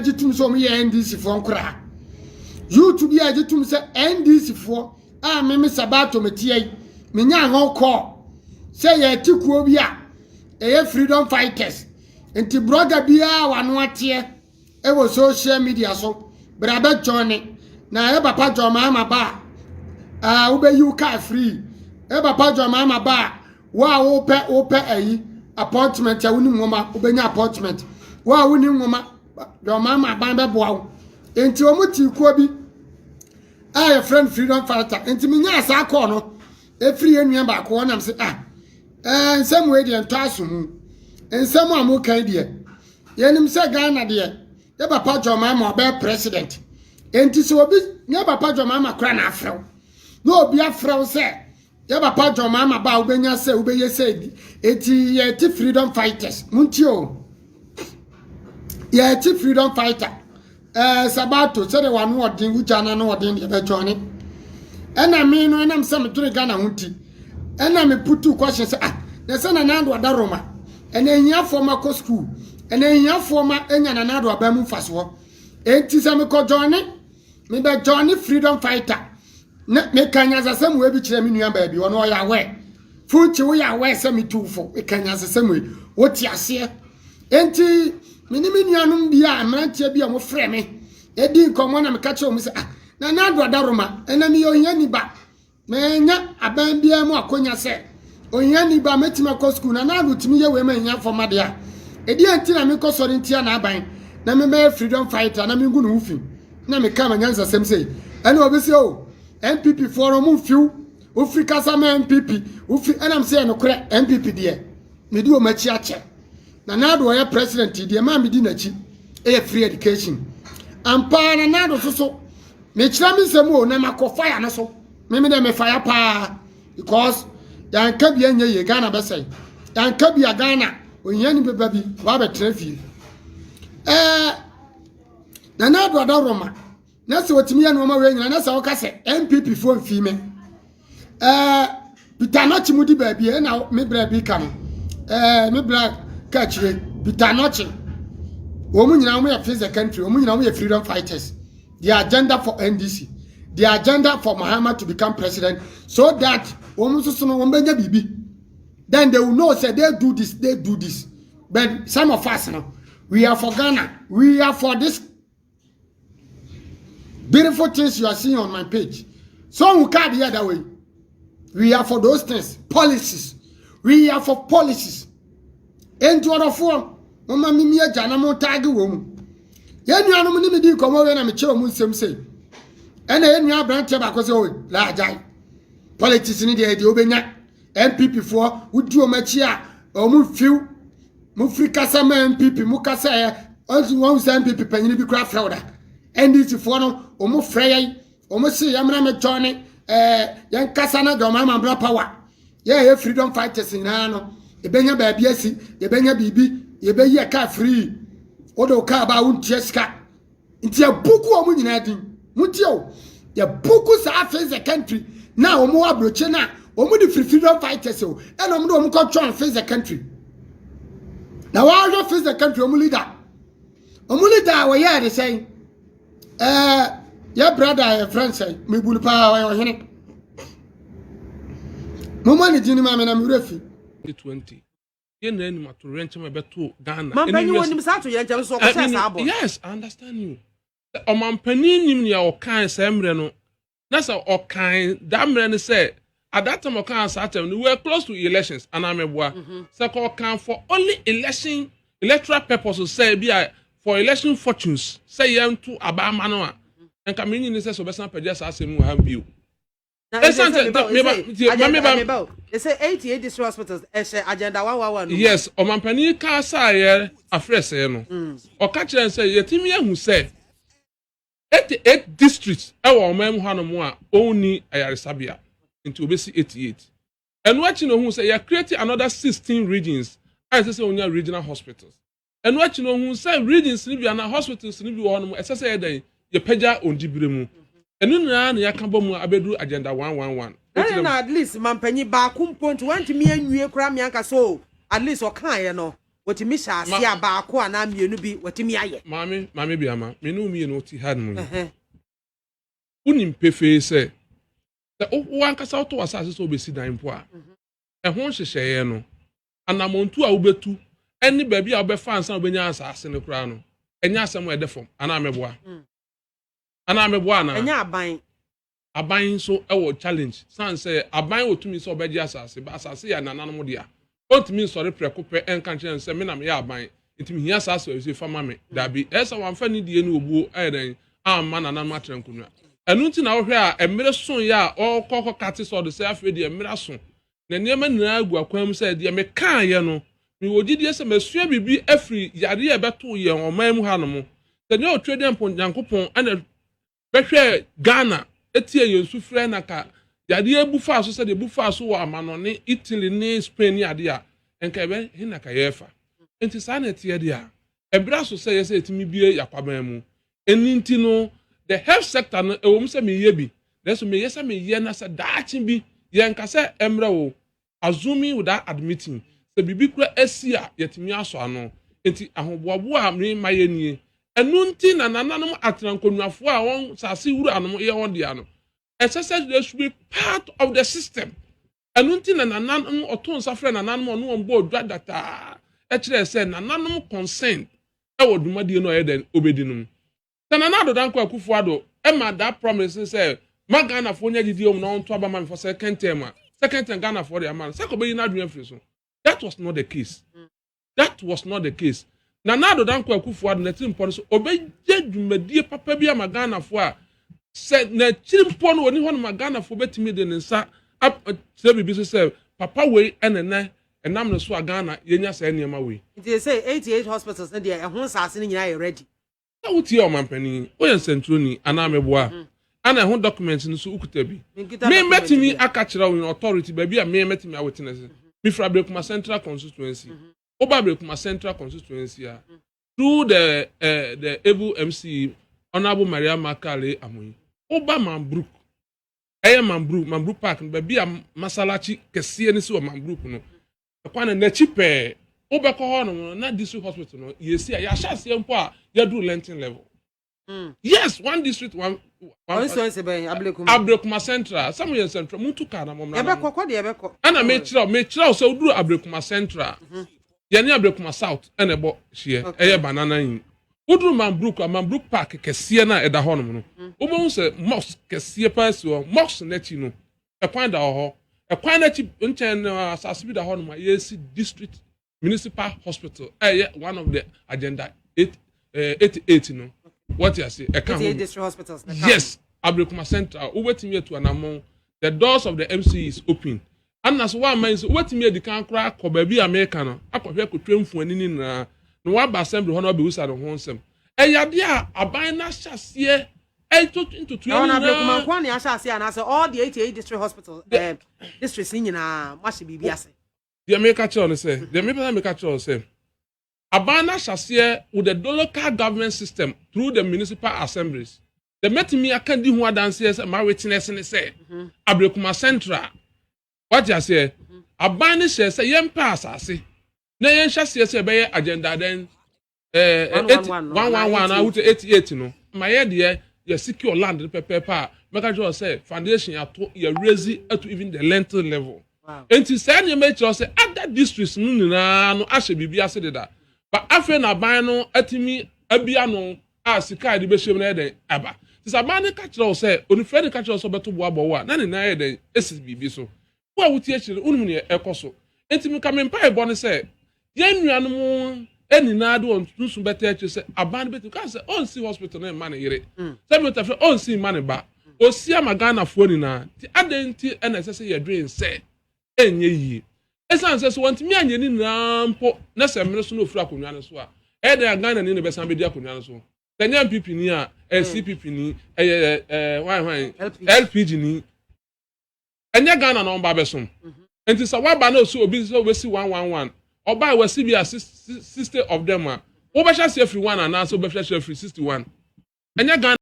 gye tum sɛ wɔn yɛ NDC foɔ nkoraa. Youth biara gye tum sɛ NDC foɔ a meme Sabato meteɛ yi, menya ho kɔɔ sɛ yɛte kuo bi a ɛyɛ freedom fighters. Nti blogger biara wano ateɛ ɛwɔ social media so, bra bɛ join na ɛ papa John Mahama ba a, wobɛyi wo car free. Ɛ papa John Mahama ba a, wo a wopɛ ayi appointment a wonim nwoma, wobɛnya appointment. Wo a wonim nwoma, John Mahama aban bɛboa wo. Nti wɔn ti kuo bi a yɛfrɛ no freedom fighter. Nti menya saa kɔɔ no efiri yɛn nua baako hɔ nam sɛ, ah, nsɛm wei deɛ, ntɔ aso mu. Nsɛm a mo kan deɛ, yɛnim sɛ Ghana deɛ, yɛ papa John Mahama ɔbɛyɛ president. Nti sɛ obi nyɛ papa John Mahama kora na afrɛw na obi afrɛw sɛ yɛ papa John Mahama ba a, wobɛnya sɛ wobɛyɛ sɛ bi. Eti yɛte freedom fighters muntie o, yɛte freedom fighter. Sabato, sɛdeɛ wano ɔden, wogya no ano ɔden deɛ, bɛtwɔne ɛna me no ɛnam sɛ medwene Ghana ho nti ɛna me putu kɔhyɛ sɛ, ah, na sɛ Nana Addo adaworoma, ɛna ahiafoɔ ma kɔ school, ɛna ahiafoɔ ma anya Nana Addo aba mu mfasoɔ. Enti sɛ mekɔ join, mebɛ join freedom fighter na meka nyansasɛm wei bi kyerɛ me nua baabi, ɔno ɔyɛ awɛ funkyi, woyɛ awɛ sɛ metu fo. Meka nyansasɛm wei, wote aseɛ. Enti me ne me nuanom bi a mmeranteɛ bi a wɔfrɛ me ɛdi nkɔmmɔ na meka kyerɛ wɔn sɛ, ah, Nana Addo adaworoma, ɛna meyɛ ohiani ba, manya aban biara mu akonya sɛ ohiani ba mɛtumi akɔ sukuu. Nana Addo tumi yɛ wei ma ahiafoɔ ma deɛ a, ɛdi nti na mekɔ sɔre ntia n'aban na memɛyɛ freedom fighter na mengu ne ho fi. Na meka ma nyansasɛm sɛ ɛne obi sɛ o, NPP foɔ no ɔmo mfiw, wofiri kasa ma NPP wofiri. Ɛnam sɛ ɛnokorɛ, NPP deɛ, mede wɔn akyi akyɛ. Nana Addo ɔyɛ president deɛ, maa medi n'akyi ɛyɛ free education ampa. Nana Addo soso mekyerɛ me nsɛm o, na makɔ fire no so. Meme dɛ me fire paa because yɛnka bi anyɛ yie, Ghana bɛsɛe. Yɛnka bi a, Ghana ohia ni bɛba bi wabɛtena fie. Nana Addo adaworoma na sɛ wɔtumi yɛ nneɛma wei nyina na sɛ wɔka sɛ NPP foɔ mfii me, Peter Anɔkye mu di baabi ɛna me brɛ bi ka no, me brɛ ka akyire Peter Anɔkye, wɔn nyinaa wɔn yɛ face the country, wɔn nyinaa wɔn yɛ freedom fighters. The agenda for NDC, the agenda for Mahama to become president so that wɔn nso so no wɔn bɛnya biribi, then they will know say they do this, they do this. But some of us no, we are for Ghana, we are for this beautiful things you are seeing on my page. So who card here that way, we are for those things, policies. We are for policies. Enti ɔdɔfoɔ, mama mimi agya na mo tag wɔ mu. Yɛn nuanom ne mi di nkɔmɔ wei na mekyerɛ mu nsɛm sei, ɛna yɛn nua aberanteɛ baako sɛ, o laagyae politics ni deɛ, deɛ wobɛnya NPP foɔ wodi wɔn akyi a, wɔn mfiw mo firi kasa ma NPP mo kasa yɛ ɔnso wɔn sɛ NPP panyin bi kura frɛ wo da. NDC foɔ no, wɔn frɛ yɛn, wɔn si yɛn mmerɛ mɛtɔ ne yɛn kasa na dɔm ama mbra power. Yɛn yɛ freedom fighters nyinaa no, yɛbɛnya baabi asi, yɛbɛnya biribi, yɛbɛyi ɛka free, wode wo kaa ba a, wontua sika. Nti yɛbuku wɔn nyinaa din montie o, yɛbuku saa face the country na wɔn wɔ aburokye na wɔn de firi freedom fighters o, ɛna wɔn de wɔn kɔ twɛn face the country. Na wɔahwɛ face the country, wɔn leader a wɔyɛ ɛde sɛn, yɛ brother yɛ friend sɛn, mebulu paa, ɔyɛ ɔhene, mo ne din ma mi na mi wura fi. 20 yɛn na anim atoyerɛnkyɛm a ɛbɛto Ghana. Mampanyin wɔ nim saa atoyerɛnkyɛm so ɔkɔhyɛ saa bɔ. Yes, I understand you. Ɔmampanin nim nea ɔkan saa mmerɛ no, na sɛ ɔkan that mmerɛ no sɛ at that time ɔkan saa time no, we were close to elections anamɛboa sɛ kɔ ɔkan for only election, electoral purposes, sɛ ebi a for election fortunes sɛ yɛn to abaama no a, nka mi nyi ni sɛ ɔbɛsan pɛgya saa asɛm wɔ ha bio. Esan sɛ meba ɛsɛ 88 district hospitals ɛhyɛ Agenda 111. Yes, ɔmampanin kaa saa yɛ afrɛsɛɛ no, ɔka kyerɛ sɛ yɛtumi ahu sɛ 88 districts ɛwɔ ɔman mu hanom a ɔnni ayaresabea, nti obesi 88. Ɛno akyi na ohun sɛ yɛ create another 16 regions a ɛsɛ sɛ onya regional hospitals. Ɛno akyi na ohun sɛ regions ni bi ana hospitals ni bi wɔ hɔnom, ɛsɛ sɛ yɛ dɛn, yɛpɛgya ondibire mu. Ɛno nyinaa na yɛaka bɔ mu a abɛduru Agenda 111. Ɛna na at least mampanyin baako mpo nti wɔntumi anwie koraa mianka so at least ɔkaeɛ no. Wɔtumi hyɛ ase a baako anaa mmienu bi wɔtumi ayɛ. Maame Biama, me ne wo mmienu te ha nom yi. Wonim pefee sɛ wo ankasa wotɔ w'asase sɛ wobɛsi dan mpo a, ɛho nhyehyɛeɛ no, anammɔntu a wobɛtu ne baabi a wobɛfa ansa na wobɛnya asase no koraa no, ɛnyɛ asɛm a ɛdɛ fam. Anaa mɛboa? Anaa mɛboa anaa? Ɛnyɛ aban. Aban nso wɔ challenge san sɛ aban wɔ tumi sɛ ɔbɛgye asase ba. Asase yɛ nananom dea. Ɔntumi nsɔre prɛko pɛ ɛnka nkyerɛ no sɛ me na meyɛ aban nti mehia asase wɔ fa ma me. Dabi, ɛyɛ sɛ wamfa ne die ne obuo ɛyɛ dɛn amma nananom atena nkonnwa. Ɛno nti na wohwɛ a, mmerɛ so yɛ a ɔkɔ kɔ cut sod sɛ afei deɛ mmerɛ aso na nneɛma nyinaa gu akwan mu sɛ deɛ mekaayɛ no, mewɔ gyidie sɛ masua biribi afiri yareɛ a ɛbɛto yɛn ɔman mu hanom sɛ nea ɔtwe deɛ mpo Nyankopɔn ɛna bɛhwɛ Ghana etie yɛn su frɛ na ka yadeɛ bu fa so sɛdeɛ bu fa so wɔ amanɔne, Italy ne Spain ne adeɛ a nka ɛbɛ he na ka yɛrefa. Nti saa na ɛteɛ deɛ a, ɛberɛ aso sɛ yɛ sɛ yɛtumi bie yakwaban mu. Ɛni nti no, the health sector no, ɛwɔ mu sɛ meyɛ bi, nanso meyɛ sɛ meyɛ na sɛ daakye bi yɛnka sɛ ɛmmerɛ wo, assuming without admitting sɛ biribi kura asi a, yɛtumi asɔ ano. Nti ahoboaboa a me ma yɛ nie. Ɛno nti na nananom atena nkonnwafoɔ a wɔn saase wura nom yɛ wɔn dea no, ɛsɛ sɛ they should be part of the system. Ɛno nti na nananom ɔto nsa frɛ nananom, ɔno wɔn bɔ odwa dataa ɛkyerɛ sɛ nananom concern ɛwɔ dwumadie no a ɔyɛ dɛn obedi no mu. Sɛ Nana Addo Dankwa Akufo Addo ɛma that promise sɛ ma Ghanafoɔ nya gyidie wɔm na ɔnto aba ma me for second term a, second term Ghanafoɔ de ama no sɛ kɔbɛyi n'adwene afiri so. That was not the case. That was not the case. Nana Addo Dankwa Akufo Addo n'atiri mpɔ no so ɔbɛgye dwumadie papa bi ama Ghanafoɔ a sɛ n'akyiri mpɔ no oni hɔ no ma Ghanafoɔ bɛtumi de ne nsa akyerɛ biribi so sɛ papa wei ɛna nɛ ɛnam ne so a Ghana yɛnya saa nneɛma wei. Nti sɛ 88 hospitals no deɛ, ɛho nsase no nyinaa yɛ ready? Sɛ wotie ɔmampanin, woyɛ nsɛnturoni anaa meboa ana ɛho document no so wokuta bi? Menkita Me document mɛtumi bi. Aka kyerɛ wo in authority baabi a me mɛtumi awotena mefiri Ablekuma Central constituency. Woba Ablekuma Central constituency a, through the able MCE, Honourable Maria Makale Amoyi, woba Mambruk, ɛyɛ Mambruk Park no, baabi a masalachi kɛseɛ no si wɔ Mambruk no, ɛkwan no n'akyi pɛɛ wobɛkɔ hɔ nom no na district hospital no yɛsi a yɛahyɛ aseɛ mpo a yɛduru lintel level. Yes, one district, one Constituency bɛn, Ablekuma? Ablekuma Central. Sɛ moyɛ Central, muntu kaa na mɔmra. Yɛbɛkɔ kɔ deɛ, yɛbɛkɔ. Ɛna mekyerɛw sɛ woduru Ablekuma Central, yɛne Ablekuma South ɛna ɛbɔ hyeɛ. Ɛyɛ banana yi woduru Mambruk a, Mambruk Park kɛseɛ no a ɛda hɔnom no, wobɛhu sɛ mosque kɛseɛ paa si hɔ. Mosque n'akyi no, ɛkwan da hɔ. Ɛkwan n'akyi nkyɛn no, asase bi da hɔnom a yɛsi district municipal hospital. Ɛyɛ one of the agenda 88 no, wɔte ase, ɛka ho 88 bi. district hospitals na ɛka ho. Yes, Ablekuma Central, wobɛtumi atu anammɔn. The doors of the MCE is open. Ana so woama yi sɛ wobɛtumi adi kan koraa akɔ baabi a meka no, akɔhwɛ akɔtwa mfuani no nyinaa na woaba assembly hɔ na wabɛwusa ne ho nsɛm. Ɛyɛ adeɛ a aban no ahyɛ aseɛ ɛto ntotoa Ɛwɔ na Ablekuma nyinaa. nko a na yɛahyɛ ase anaasɛ all the 88 district hospitals, districts ne nyinaa moahyɛ biribi ase? Deɛ meka kyerɛ wo no sɛ, deɛ mepɛ sɛ meka kyerɛ wo sɛ aban no ahyɛ aseɛ with the local government system through the municipal assemblies. Deɛ mɛtumi aka di ho adanseɛ sɛ ma witness ne sɛ Ablekuma Central, wate aseɛ, aban no hyɛ sɛ yɛmpɛ asase na yɛnhyɛ aseɛ sɛ ɛbɛyɛ agenda dɛn 111 no, 111 anaa? Awote 88 no ma yɛ deɛ yɛ secure land no pɛpɛɛpɛ a mɛka kyerɛ wo sɛ foundation ato, yɛ raise to even the lintel level. Nti saa nneɛma yi kyerɛ sɛ other districts no nyinaa no ahyɛ biribi ase deda ba. Afei na aban no atumi abia no a sika a yɛde bɛhyɛ mu no yɛ dɛn aba. Nti sɛ aban no ka kyerɛ wo sɛ onifirɛ no ka kyerɛ wo sɛ ɔbɛto boa bɔ wo a, na ne nan yɛ dɛn esi biribi so. Wo a wotie akyire no, wonim nea ɛkɔ so. Nti meka me mpaebɔ ne sɛ yɛn nuanom nyinaa de wɔn nsu bɛtɛ akyire sɛ aban no bɛtumi ka sɛ ɔnsi hospital no mma ne yere sɛ mi tafɛ, ɔnsi mma ne ba, osi ama Ghanafoɔ nyinaa. Nti adan nti ɛna ɛsɛ sɛ yɛdwen sɛ ɛnyɛ yie, ɛsiane sɛ wɔntumi anyɛ ne nyinaa mpo na sɛ mmere so na ofiri akonnwa no so a, ɛyɛ dɛn a Ghana ni na bɛsan bɛdi akonnwa no so? Sɛ nyɛ NPP ni a, ɛyɛ CPP ni, ɛyɛ hwan hwan? LPG. LPG ni. Ɛnyɛ Ghana na ɔba abɛsom. Nti sɛ waba na osi obi sɛ obesi 111, ɔbaa wasi bi a 60 of them a, wobɛhyɛ aseɛ firi one anaasɛ wobɛhyɛ aseɛ firi 61? Ɛnyɛ Ghana.